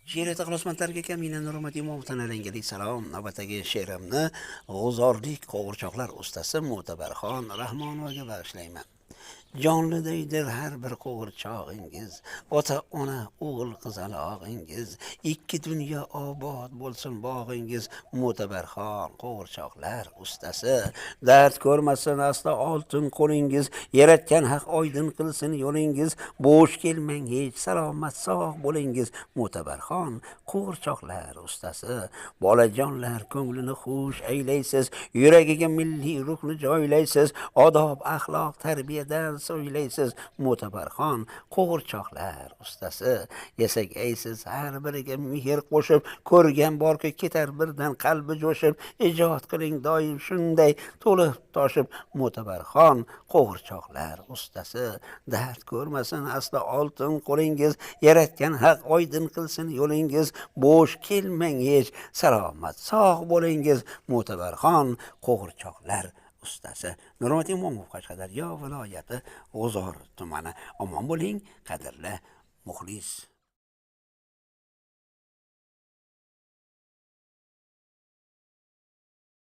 She'riyat ixlosmandlariga kamina Nurmat Imomovdan alangalik salom. Navbatdagi she'rimni g'uzorlik qo'g'irchoqlar ustasi Mo'tabarxon Rahmonovaga bag'ishlayman. Jonlidaydir har bir qo'g'irchog'ingiz, ota-ona, o'g'il qizalog'ingiz, ikki dunyo obod bo'lsin bog'ingiz, Mo'tabarxon qo'g'irchoqlar ustasi. Dard ko'rmasin aslo oltin qo'lingiz, yaratgan haq oydin qilsin yo'lingiz, bo'sh kelmang hech, salomat sog' bo'lingiz, Mo'tabarxon qo'g'irchoqlar ustasi. Bolajonlar ko'nglini xush aylaysiz, yuragiga milliy ruhni joylaysiz, odob axloq tarbiyadan so'ylaysiz, Mo'tabarxon qo'g'irchoqlar ustasi. Yasagaysiz har biriga mehr qo'shib, ko'rgan borki ketar birdan qalbi jo'shib, ijod qiling doim shunday to'lib toshib, Mo'tabarxon qo'g'irchoqlar ustasi. Dard ko'rmasin aslo oltin qo'lingiz, yaratgan haq oydin qilsin yo'lingiz, bo'sh kelmang hech, salomat sog' bo'lingiz, Mo'tabarxon qo'g'irchoqlar ustasi. Nurmat Imomov, Qashqadaryo viloyati, G'uzor tumani. Omon bo'ling, qadrli muxlis.